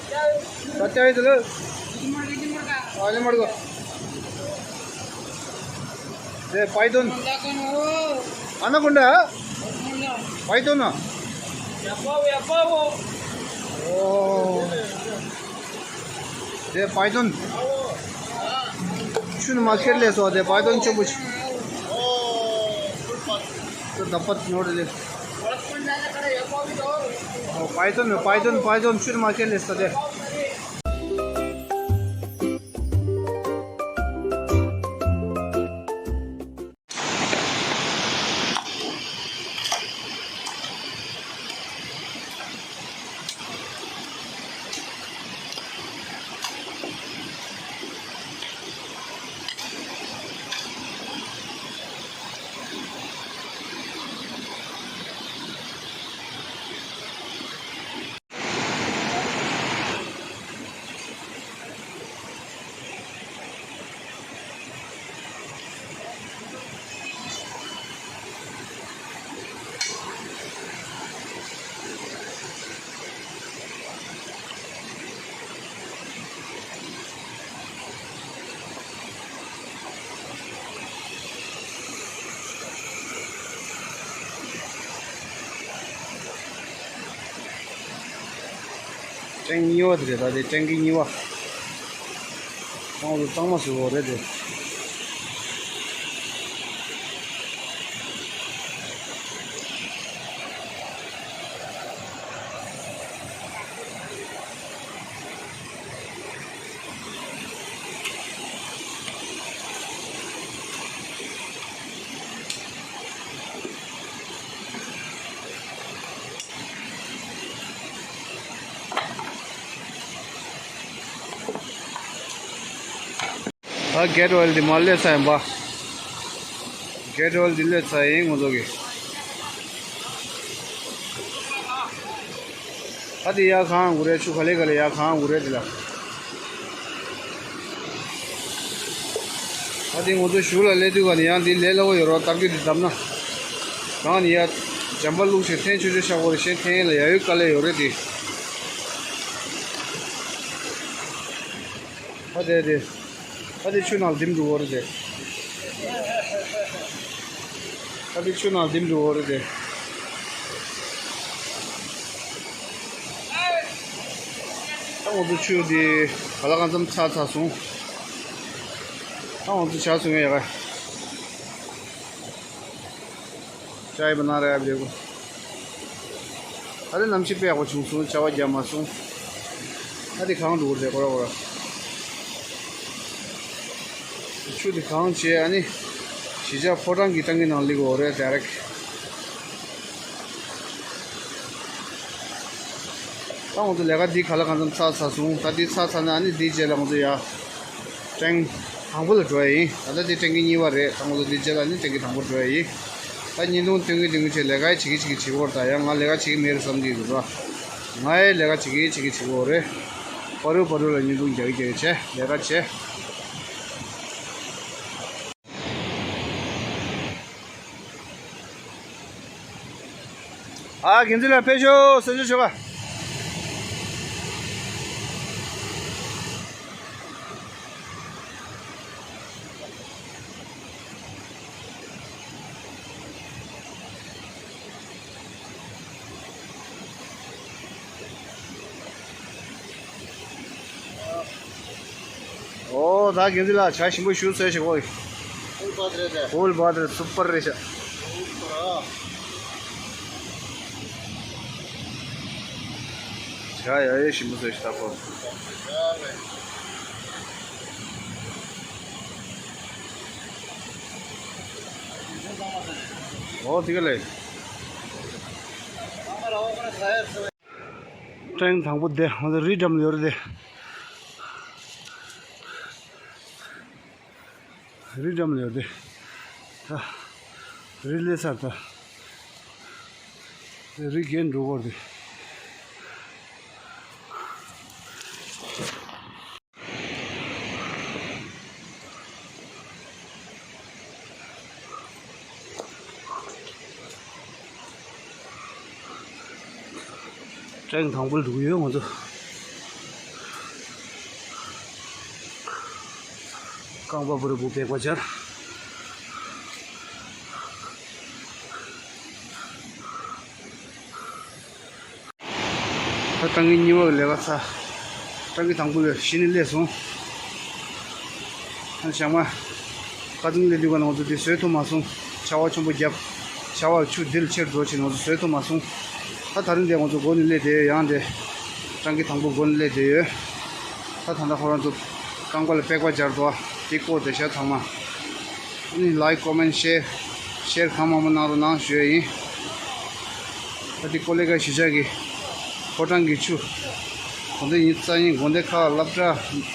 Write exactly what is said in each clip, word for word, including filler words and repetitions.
ད་ལྟ་ཡིན་ལ། ཨ་ལེ་མར་གོ། དེ་པའི་ཐོན། ཨ་ན་ཀོན་ཌ། པའི་ཐོན་ན། ཨོ། དེ་པའི་ཐོན། ཆུ་ནི་མ་ཁེར་ལས་སོ་དེ་པའི་ཐོན་ཆེན་པོ་ཆེ། དེ་ད་པད་ནོར་ལེ། པའི་ཐོན་པའི་ཐོན་པའི་ཐོན་ཆུ་ནི་མ་ཁེར་ལས་སོ་དེ། ཀྲེང་གཉིས་པ་དེ་རེད། ད་དེ་ཀྲེང་གི་གཉིས་པ། ཁོང་ཚོ་གཙང་མ་བཟོ་བ་རེད་དེ། ད་གེ་ཊི་ཝེལ་འདི་མར་སླེབས་ཚར་ཡིན་པ། གེ་ཊི་ཝེལ་འདི་སླེབས་ཚར་ཡིན་ང་ཚོ་གི། ད་འདི་ཡར་གང་དགོས་རེད། ཆུ་ག་ལེ་ག་ལེ་ཡར་གང་དགོས་རེད་འདི་ལ། ད་འདི་ང་ཚོ་གཞུག་ལ་སླེབས་དུས་ག་ནས་ཡང་འདི་ལས་སླ་པོ་ཡོད་རོགས། སྟབས་ཀྱིས་འདི་བརྡབ་ན། གང་ནས་ཡར་འཇམ་པ་བླུགས་ཤིང་འཐེན་ཆུ་ཆུ་བཞག་དགོས་རེད། གཞན་འཐེན་ཡས་ལ་ཡ་ཡོད་དཀའ་ལས་ཡོད་རེད་འདི། ཨ་དེ་དེ། ཨ་དེ་ཆུ་ནང་ལ་ལྡིམ་འགྲོ་གི་རེད་དེ། ཨ་དེ་ཆུ་ནང་ལ་ལྡིམ་འགྲོ་གི་རེད་དེ། ད་ང་ཚོ་ཆུ་དེ་ག་ལ་གང་འཚམ་ཚར་ཚར་སོང་། ད་ང་ཚོ་ཇ་བཟོ་མཁན་ཡོད་ག། ཅའི་བ་ན་ར་ཡ་བི་ལེ་གོ། ད་རེས་གནམ་གཤིས་དཔེ་ཡག་པོ་བྱུང་སོང་། བྱ་བ་རྒྱབ་མ་སོང་། ད་དེ་གང་འགྲོ་གི་རེད་ཁོ་ར་ཁོ་ར། ཆུ་དེ་གང་བྱས་ཨ་ནི། གཞིས་ཆགས་ཕོ་བྲང་གི་ཏང་གི་ནང་སླེབས་ཀྱི་ཡོད་རེད་ཌའི་རེག་ཊི། ད་ང་ཚོ་ལས་ཀ་འདི་ག་ལ་གང་འཚམ་ཚར་ཚར་སོང་། ད་འདི་ཚར་ཚར་ན་ཨ་ནི་འདིའི་རྗེས་ལ་ང་ཚོ་ཡ། ཀྲེང་དང་པོ་ལ་འགྲོ་ཡ་ཡིན། ད་ལྟ་འདི་ཀྲེང་གི་གཉིས་པ་རེད། ད་ང་ཚོ་འདི་རྗེས་ལ་ནི་ཀྲེང་གི་དང་པོ་འགྲོ་ཡ་ཡིན། ད་བརྙན་ཐུང་སྟོན་གི་སྟོན་གི་བྱས་ལས་ཀ་ཡི་བྱེད་ཀྱི་བྱེད་ཀྱི་བྱེད་ཀྱི་ཡོད་རེད། ད་ཡང་ང་ལས་ཀ་བྱེད་ཀྱི་མེད་རེད་བསམ་གྱི་འདུག་ར། ང་ཡི་ལས་ཀ་བྱེད་ཀྱི་བྱེད་ཀྱི་བྱེད་ཀྱི་ཡོད་རེད། བར་དུ་བར་དུ་ལ་བརྙན་ཐུང་རྒྱག་གི་རྒྱག་གི་བྱས་ལས་ཀ་བྱས། ཨ་དགེ་འཛིན་ལགས་ཕེབས་ཤོག་གསོལ་ཇ་མཆོད་པ། ཨོ་ད་དགེ་འཛིན་ལགས་ཇ་ཞིམ་པོ་ཞིག་བཟོས་ཤིག་ཨོ། ཕུལ་བྷ་ཏི་རེད་དེ། ཕུལ་བྷ་ཏི་རེད། སུ་པར་རེད་ཤག་ཇ་ཡ་ཡ་ཞིམ་པོ་བཟོས་ཤིག་ད་ཕུལ། ཨོ་དེ་ག་ལས། ཀྲེང་དང་པོ་དེ་ང་ཚོ་རི་འགྲམ་ལ་ཡོད་རེད་དེ། རི་འགྲམ་ལ་ཡོད་དེ། ད་རི་སླེབས་ཚར། ད་རི་བརྒལ་འགྲོ་དགོས་རེད་དེ། ཀྲེང་དང་པོ་ལ་འགྲོ་གི་ཡོད་ང་ཚོ། རྐང་པ་བོར་བུ་བེག་པ་སྦྱར། ད་སྤྲང་གི་གཉིས་པ་གི་ལས་ཀ་ཚར། སྤྲང་གི་དང་པོ་ཡོད་གཞི་ནས་སླེབས་སོང་། ཨ་ཞག་མ། ཁ་ཚིང་ལས་དུས་ག་ནང་ཚོ་འདི་བཟོས་ཐུབ་མ་སོང་། ཆར་པ་ཆེན་པོ་བརྒྱབ། ཆར་པ་ཆུ་དིལ་ཆེར་འགྲོ་ཕྱིན་ང་ཚོ་བཟོས་ཐུབ་མ་སོང་། ད་ད་རིང་འདི་ང་ཚོ་སྒོ་ནས་སླེབས་བསྡད་ཡོད། ཡང་འདི་སྤྲང་གི་དང་པོ་སྒོ་ནས་སླེབས་བསྡད་ཡོད། ད་ད་ལྟ་ཁོ་རང་ཚོ་རྐང་པ་ལ་པེག་པ་སྦྱར་འདུག་དེ་བཀོག་བསྡད་ཤག་ཚང་མ། ཨ་ནི་ལའིག་ཀོ་མེན་ཤེར་ཤེར་གང་མང་མང་གནང་རོགས་གནང་ཞུ་ཡ་ཡིན། ད་དེ་ཀོ་ལེ་ག་གཞིས་ཆགས་ཀྱི་ཕོ་བྲང་གི་ཆུ། དགོན་སྡེ་ཡིན་རྩ་ཡིན་དགོན་སྡེ་ཁག་སློབ་གྲྭ་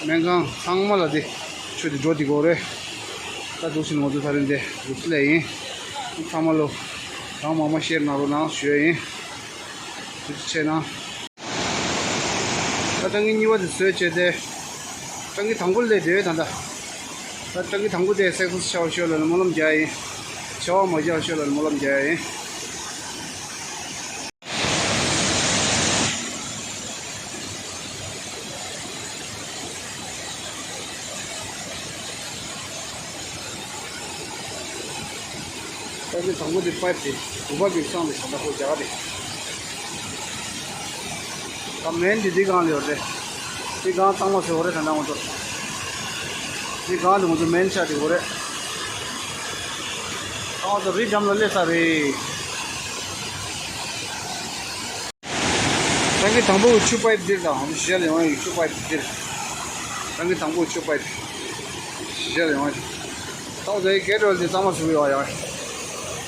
སྨན་ཁང་ཚང་མ་ལ་དེ་ཆུ་དེ་འགྲོ་དེ་དགོས་རེད། ད་འདུག་ཕྱིན་ང་ཚོ་ད་རིང་དེ་འདུག་སེ་ལས་ཡིན། ཚང་མ་ལོ་གང་མང་མང་ཤེར་གནང་རོགས་གནང་ཞུ་ཡ་ཡིན། ཐུགས་རྗེ་ཆེ་གནང་། ད་སྤྲང་གི་གཉིས་པ་དེ་བཟོས་བྱས་ཏེ། སྤྲང་གི་དང་པོ་ལས་དེ་ད་ལྟ། ད་སྤྲང་གི་དང་པོ་དེ་སེག་སེ་ཆགས་ཤོག་ལབ་ནས་སྨོན་ལམ་རྒྱག་ཡིན། ཆར་པ་མ་རྒྱག་ཤོག་ལབ་ནས་སྨོན་ལམ་རྒྱག་ཡིན། ད་ལྟ་དང་པོ་དེ་པའིབ་དེ་དགུ་པ་གི་སང་དེ་ད་ལྟ་ཁོ་རྒྱག་ག་དེ། ད་མེན་དེ་འདི་སྒང་ལ་ཡོད་རེད། འདི་སྒང་གཙང་མ་བཟོས་པ་རེད་ད་ནང་ཚོ། འདི་སྒང་དེ་ང་ཚོ་མེན་ཆགས་བསྡད་ཡོད་རེད། ད་ང་ཚོ་རི་འགྲམ་ལ་སླེབས་ཚར་རེད། སྤྲང་གི་དང་པོ་གི་ཆུ་པའིབ་འདིར་དང་གཞི་ལ་ཡོང་བའི་ཆུ་པའིབ་འདིར། སྤྲང་གི་དང་པོ་ཆུ་པའིབ་གཞི་ལ་ཡོང་བའི། ཏོག་ཙམ་གེ་རོལ་འདི་གཙང་མ་བཟོ་གི་ཡོད་ཡ།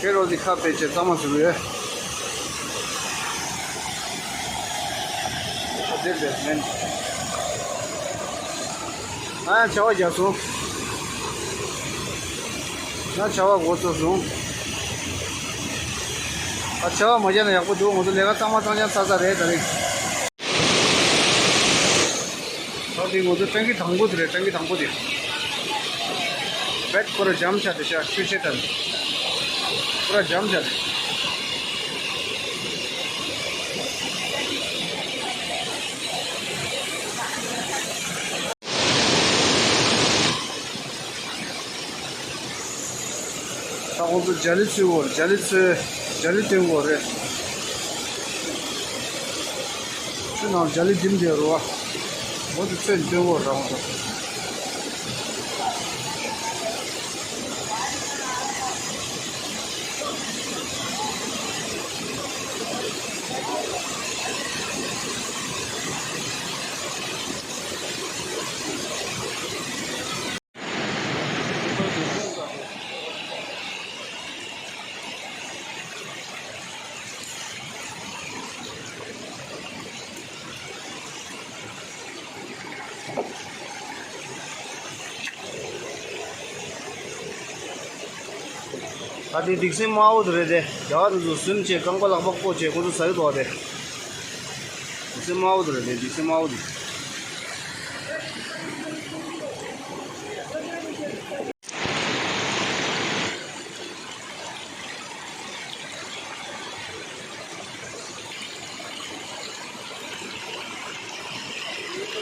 གེ་རོལ་འདི་ཁ་ཕྱེ་བྱས་གཙང་མ་བཟོ་གི་ཡོད། འདིར་འདིར་མེན། ཨ་ཆར་པ་རྒྱག་སོང་། ན་ཆར་པ་འགོ་ཚུགས་སོང་། ཨ་ཆར་པ་མ་རྒྱག་ན་ཡག་པོ་འདུག་ང་ཚོ་ལས་ཀ་གཙང་མ་གཙང་རྐྱང་ཚར་ཚར་རེད་ད་རེད། ད་དེ་ང་ཚོ་སྤྲང་གི་དང་པོ་དེ་རེད། སྤྲང་གི་དང་པོ་དེ། བེད་ཁོ་ར་འཇམ་ཆ་དེ་ཤ་ཆུ་ཆེ་དང་། ཁོ་ར་འཇམ་ཆ་དེ། ད་ཁོང་ཚོ་ཇ་ལི་འཚོལ་བོ་རེད། ཇ་ལི་འཚོལ། ཇ་ལི་སྟོན་བོ་རེད། ཆུ་ནང་ཇ་ལི་འདིམ་བསྡད་རོ། ཁོང་ཚོ་ཚོས་སྟོན་བོ་རེད་ཁོང་ཚོ། ད་དེ་སྡིག་སྲིན་དམར་པོ་དེ་རེད་དེ། རྒྱ་གར་དེ་ཚོ་ཟིན་བྱས་རྐང་པ་ལག་པ་བཀོག་བྱས་ཁོ་ཚོ་ཟ་གི་འདུག་བ་དེ། སྡིག་སྲིན་དམར་པོ་དེ་རེད་དེ། སྡིག་སྲིན་དམར་པོ་དེ།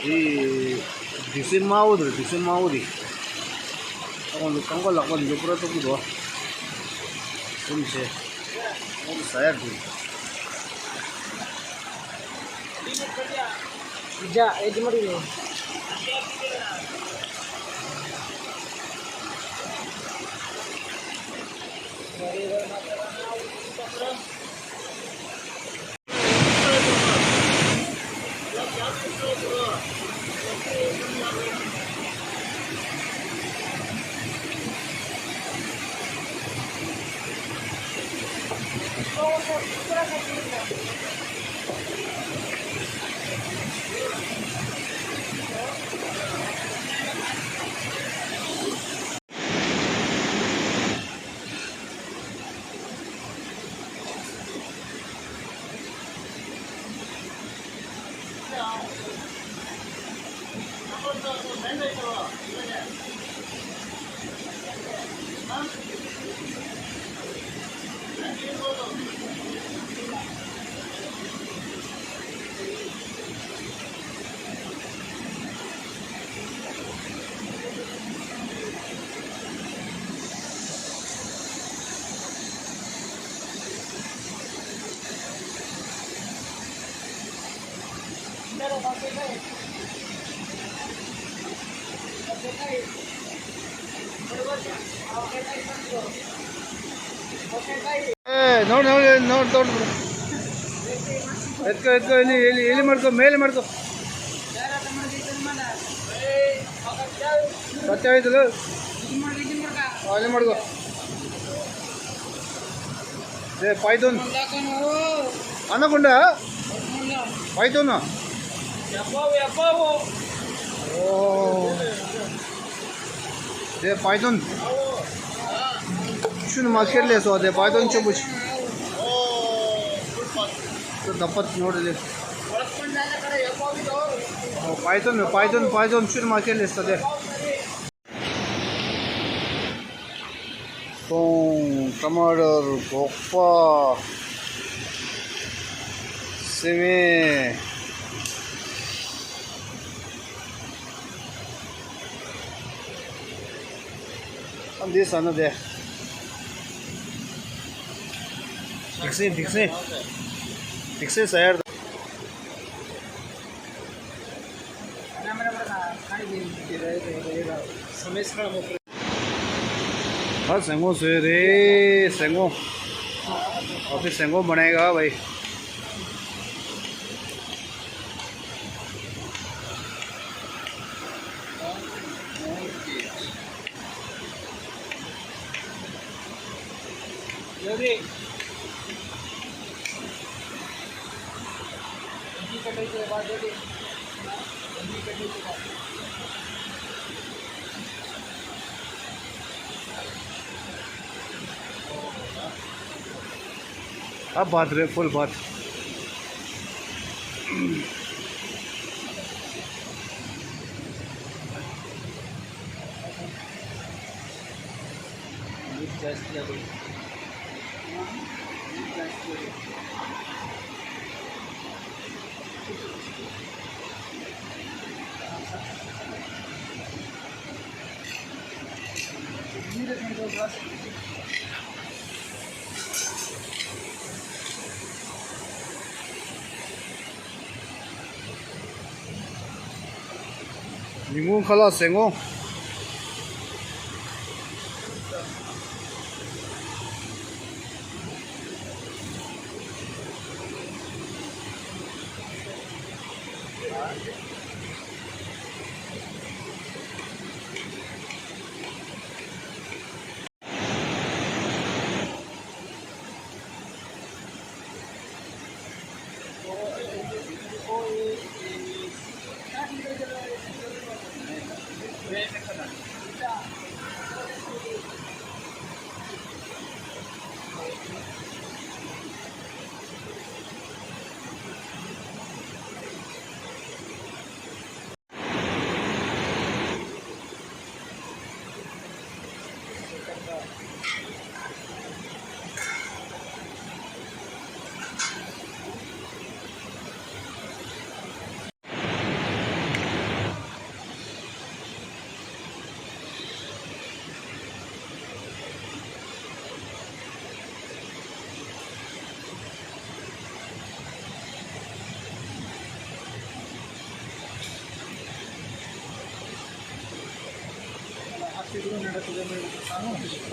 ཨེ། སྡིག་སྲིན་དམར་པོ་དེ་རེད། སྡིག་སྲིན་དམར་པོ་དེ། ཁོང་ཚོ་རྐང་པ་ལག་པ་འདི་ཚོ་པུ་ར་བཏོག་གི་འདུག་བ། ཟིན་བྱས། ཁོང་ཚོ་ཟ་ཡག་འདུག ಏ, ನೋಡು, ನೋಡು, ನೋಡು, ನೋಡು. ಎತ್ಕೋ, ಎತ್ಕೋ, ಇಲ್ಲಿ, ಇಲ್ಲಿ, ಇಲ್ಲಿ ಮಾಡ್ಕೋ, ಮೇಲೆ ಮಾಡ್ಕೋ. ಕಚ್ಚಾಯ್ತು. ಅಲ್ಲಿ ಮಾಡ್ಕೋ. ಏ, ಪೈಥಾನ್. ಅನಕೊಂಡ? ಪೈಥಾನ್. ಓ. ད་པའི་ཐོན་ཆུ་ནི་མ་ཁྱེར་ལས་སོ། ད་པའི་ཐོན་ཆུ་བུ་ཆུ། ད་པད་ནོར་ལས། པའི་ཐོན་པའི་ཐོན་པའི་ཐོན་ཆུ་ནི་མ་ཁྱེར་ལས་སོ་ད། སོང་། ཊ་མ་ཊར། སྒོག་པ། སེ་བན། ཨ་འདི་ཟ་ན་དེ། སྡིག་སྲིན་སྡིག་སྲིན། སྡིག་སྲིན་ཟ་ཡར། ཨ་ཟན་གོང་བཟོས་རེད། ཟན་གོང་། ཨ་ཕི་ཟན་གོང་बनाएगा भाई। जल्दी। इनकी कटाई के बाद जल्दी। इनकी कटाई के बाद। अब बात रे, फुल बात। ཉིན་གུང་ཁ་ལག་ཟས་གོང་།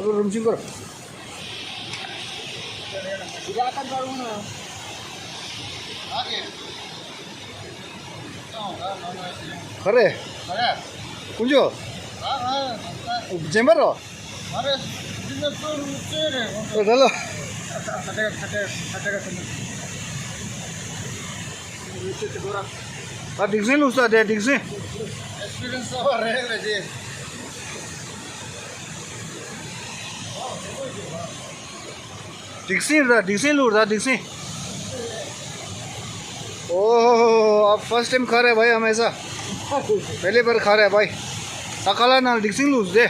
अब रूम चिंकर। खरे। कुंजो। जेमर। अरे, दिने तो रुचे रे। ओ, चलो। खटे, खटे, खटे का समय। रुचे तो गोरा। आ, डिक्सिन उस्ता दे, डिक्सिन। एक्सपीरियंस तो रहे रे जी। डिक्सिन रा, डिक्सिन लूर रा, डिक्सिन। ओहो, अब फर्स्ट टाइम खा रहे हैं भाई हम ऐसा। पहले बार खा रहे हैं भाई। तकाला नाल डिक्सिन लूस दे।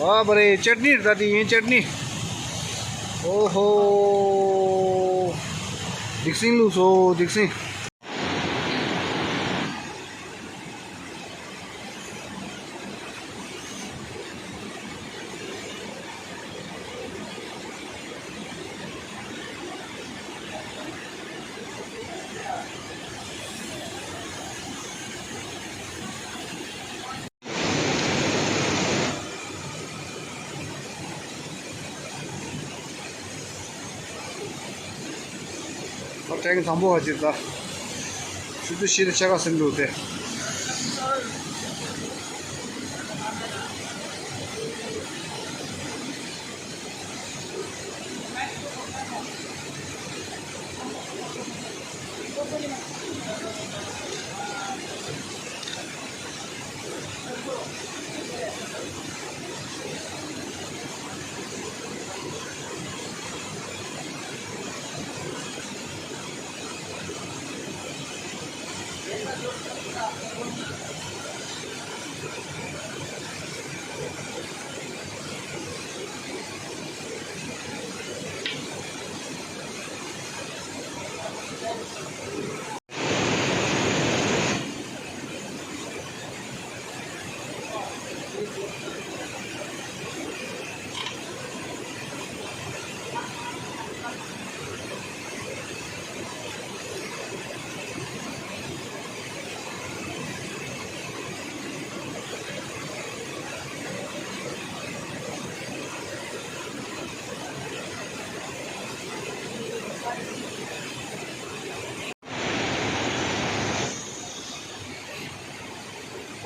वाह बरे, चटनी रहती है, चटनी। ओहो, डिक्सिन लूस हो, डिक्सिन। ཐེངས་དང་པོ་ཧ་ཅི་ད། ཆུ་ཚོད་བཞི་དང་ཕྱེད་ཀ་ཟིན་འདུག་སྟེ།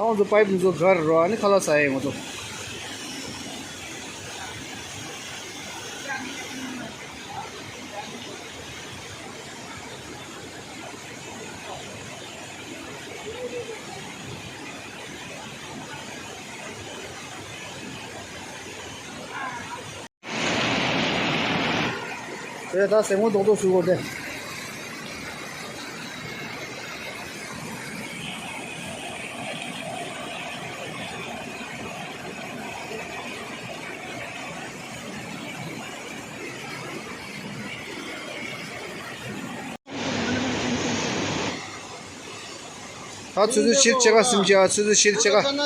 ང་ཚོ་པའིབ་འདི་ཚོ་སྒར་རོ། ཨ་ནི་ཁ་ལག་ཟ་ཡས་ང་ཚོ། དེ་ད་ཟེ་མོ་རྡོག་རྡོག་བཟོ་དགོས་ཏེ། ད་ཆུ་ཚོད་བཞི་ཕྱེད་ཀ་ཟིན་བྱས། ཆུ་ཚོད་བཞི་ཕྱེད་ཀ།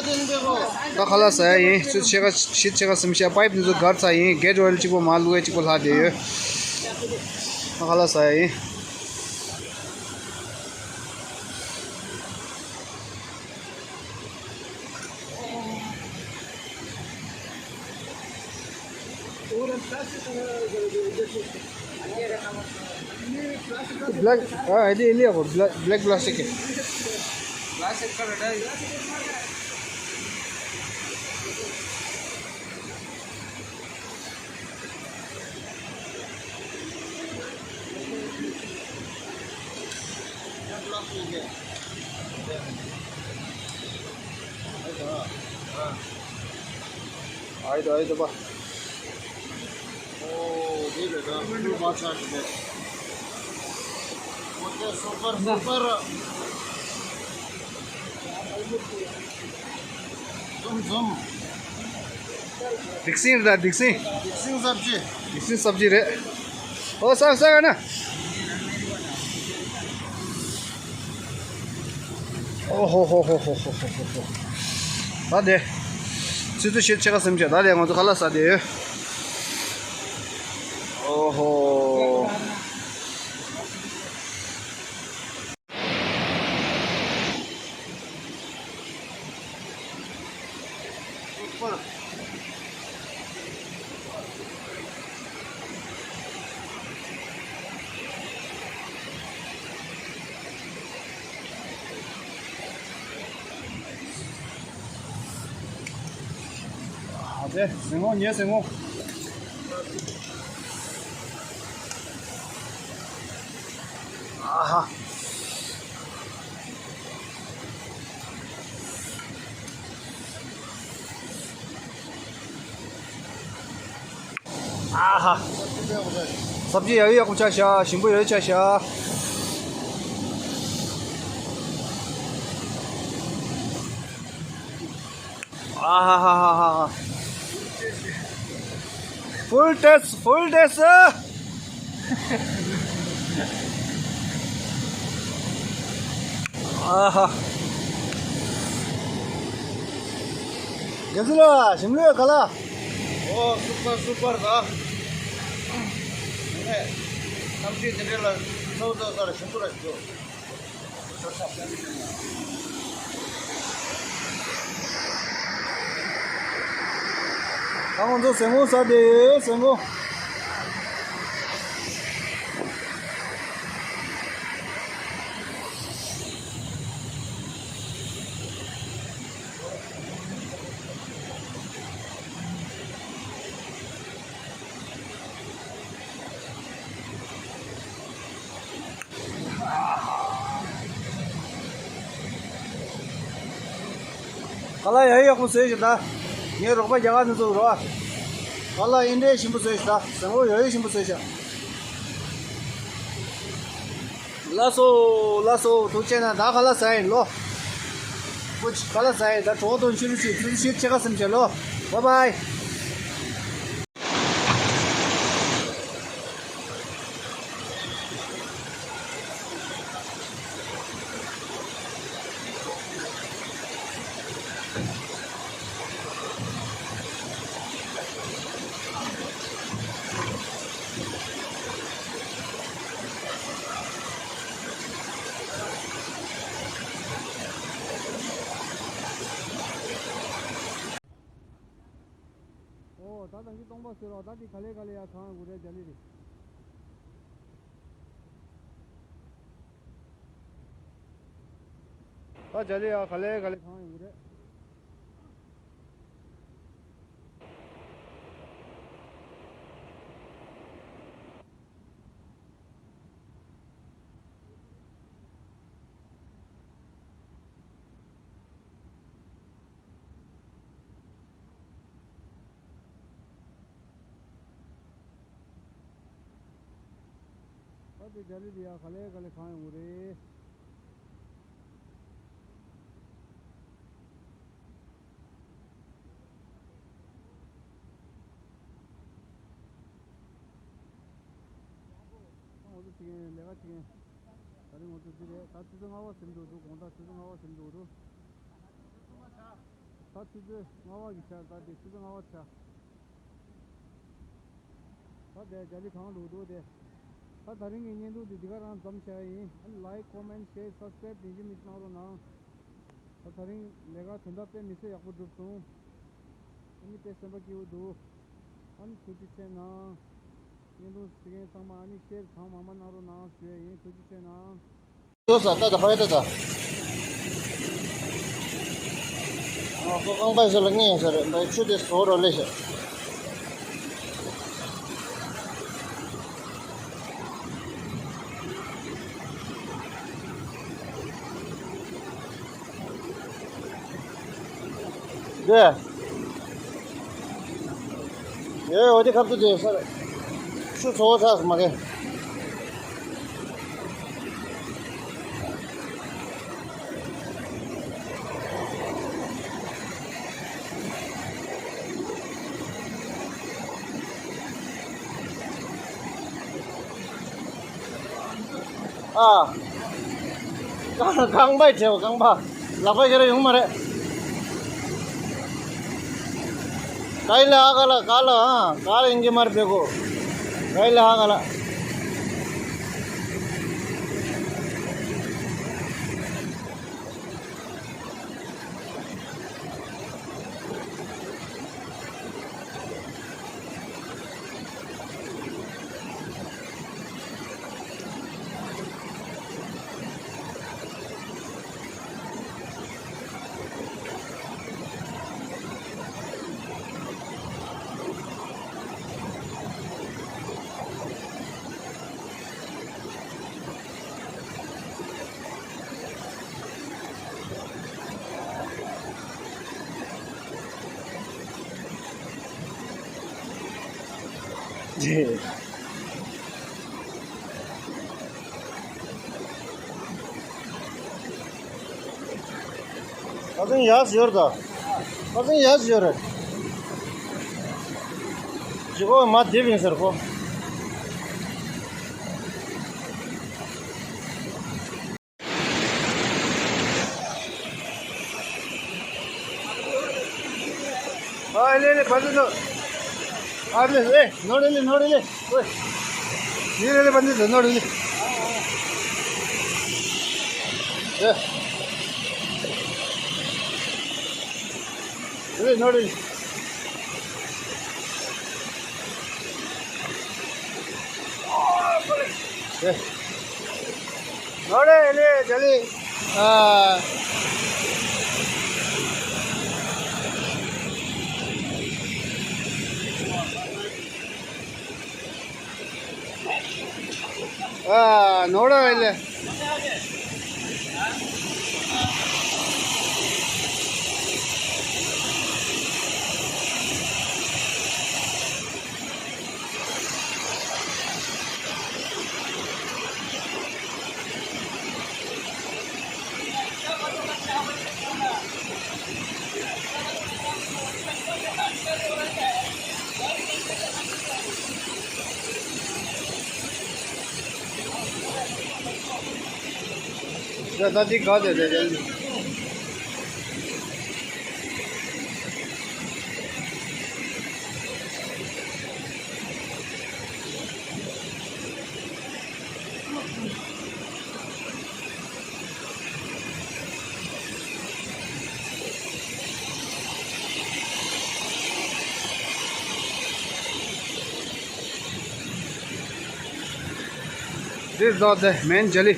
ད་ཁ་ལག་ཟ་ཡ་ཡིན། ཆུ་ཚོད་ཕྱེད་ཀ། བཞི་ཕྱེད་ཀ་ཟིན་བྱས། པའིབ་འདི་ཚོ་སྒར་ཚར་ཡིན། གེ་ཊི་ཝེལ་གཅིག་པོ་མར་བླུགས་ཡས། གཅིག་པོ་ལྷག་བསྡད་ཡོད། ད་ཁ་ལག་ཟ་ཡ་ཡིན། Black, ah, ini, ini apa? Black, black plastic ya? ཨའི་ད་ཨའི་ད་པ། ཨོ་དེ་ལས་ད་ཕུལ་མ་ཆགས་ཀྱི་རེད། ཨོ་དེ་སུ་པར་སུ་པར། འཛོམས་འཛོམས། སྡིག་སྲིན་རེད་ད། སྡིག་སྲིན། སྡིག་སྲིན་སབ་ཇི། སྡིག་སྲིན་སབ་ཇི་རེད། ཨོ་ཟ་ཟ་ག་ན། ཨོ་ཧོ་ཧོ། ད་དེ་ཆུ་ཚོད་བཞི་ཕྱེད་ཀ་ཟིན་བྱས། ད་དེ་ང་ཚོ་ཁ་ལག་ཟ་བསྡད་ཡོད། ཨོ་ཧོ། ཨ་ཙི། ཟེ་མོ། ངའི་ཟེ་མོ། ཨ་ཧ། ཨ་ཧ། སབ་ཇི་ཡག་ཡག་པོ་ཆགས་ཤག། ཞིམ་པོ་ཡག་ཆགས་ཤག། ཨ་ཧ་ཧ་ཧ་ཧ། ཕུལ་ཊེ་སི་ཊི། ཕུལ་ཊེ་སི་ཊི། ཨ་ཧ། རྒན་ཚུལ་ལགས། ཞིམ་ལོས་ག་ལ། ཨོ་སུ་པར་སུ་པར་ད། ཨེ། ཐམས་ཅད་དེ་འདྲ་ལ་ཚོགས་ཚོགས་ཚར་ཞིམ་པོ་ར་ཞིག་འདུག། ད་ང་ཚོ་ཟེ་མོ་ཟ་བསྡད་ཡོད། ཟེ་མོ། ཁ་ལག་ཡག་ཡག་པོ་བཟོས་ཤག་ད། ངའི་རོགས་པ་རྒྱ་གར་ནས་ཚུར་རོ། ཁ་ལག་ཨེ་འདྲའི་ཞིམ་པོ་བཟོས་ཤག་ད། བཟང་པོ་ཡག་ཡག་ཞིམ་པོ་བཟོས་ཤག་ལགས་སོ། ལགས་སོ། ཐུགས་རྗེ་གནང་། ད་ཁ་ལག་ཟ་ཡིན་ལོ། ཁོ་ཁ་ལག་ཟ་ཡིན་ད། གྲོགས་དང་ཕྱི་རུ་ཕྱི་ཕྱི་རུ་ཕྱི་ཕྱི་ཁ་སེམས་བྱེད་ལོ། བཱའི་བཱའི། ཨོ་ད་ད་གིན་སྟོང་པ་ཟེར་རོ། ད་འདི་ག་ལེ་ག་ལེ་ཡ་གང་ཡོང་གི་རེད། རྒྱ་ལི་རེད། ད་རྒྱ་ལི་ཡ་ག་ལེ་ག་ལེ་གང་ཡོང་གི་རེད། ཨ་དེ་རྒྱ་ལི་དེ་ཡ་ག་ལེ་ག་ལེ་གང་ཡོང་གི་རེད། ང་ཚོ་བྱེད་མཁན་ལས་ཀ་བྱེད་མཁན། ད་རིང་ང་ཚོ་འདི་རེད། ད་ཆུ་ཚོད་ལྔ་པ་ཟིན་འགྲོ་འདུག་དགོང་དག་ཆུ་ཚོད་ལྔ་པ་ཟིན་འགྲོ་འདུག་ད་ཆུ་ཚོད་ལྔ་པ་གི་ཆ། ད་དེ་ཆུ་ཚོད་ལྔ་པ་ཆ། ད་དེ་རྒྱ་ལི་གང་འགྲོ་འདུག་དེ། ད་ད་རིང་གི་བརྙན་ཐུང་འདི་འདི་ག་རང་མཚམས་བཞག་ཡིན། ཨ་ནི་ལའིཀ་ཀོ་མེན་ཤེར་སབ་སི་ཀ་རེབ་ནི་ཅི་མི་གནང་རོགས་གནང་། ད་ད་རིང་ལས་ཀ་དོན་དག་དཔེ་མི་སྲིད་ཡག་པོ་འགྲུབ་སོང་། ཨ་ནི་དཔེ་སེམས་པ་སྐྱིད་པོ་འདུག་ཨ་ནི་ཐུགས་རྗེ་ཆེ་གནང་། བརྙན་ཐུང་གཟིགས་མཁན་ཚང་མ་ཨ་ནི་ཤེར་གང་མང་མང་གནང་རོགས་གནང་ཞུ་ཡ་ཡིན། ཐུགས་རྗེ་ཆེ་གནང་། ལྟོས་ས་ལྟ་ད་ཕ་ཡ་ལྟ་ད། ཨ་ཁོ་རྐང་པ་ཟེར་ལ་ངས་ཟེར་རེད། ཆུ་དེ་བཟོ་རོགས་ལས་ཤག་འདི། ཡོད་འོ་དེ་ཁབ་ཏུ་དེ་ས་རེད། ཆུ་ཚོ་ཚགས་མ་གེ། ཨ། རྐང་རྐང་པའི་བྲེལ་བ་རྐང་པ། ལག་པ་ཁྱེར་ཡོང་མ་རེད། ག་ཡི་ལ་ཨ་ག་ལ་ག་ལ་ཨ་ག་ལ་ཡིན་གྱི་མ་རེད་པེ་གོ། ག་ཡི་ལ་ཨ་ག་ལ། ཁ་སང་ཡག་ཡོད་རེད་ད། ཁ་སང་ཡག་ཡོད་རེད། ཇི་གོ་མ་དེབ་ཡིན་ཟེར་ཁོ། ཨ་ལེ་ལེ་བ་ཏི་ནོ། ཨ་ལེ་ལེ་ནོ་རེ་ལེ་ནོ་རེ་ལེ། ཨོའི། ལེ་ལེ་ལེ་བ་ཏི་ནོ་ནོ་རེ་ལེ། ཨེ། ལེ་ནོ་རེ་ལེ། ཨེ། ནོ་རེ་ལེ་ཇ་ལི། ཨ། ཨ། ནོ་རེ་ལེ། ད་ལྟ་འདི་ག་དེ་རེད་རེད། འདི་ཟོ་དེ་མེན་ཇ་ལི།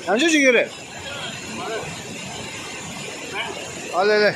ཡང་ཅི་ཞིག་ཡོད་རེད། ཨ་ལེ་ལེ།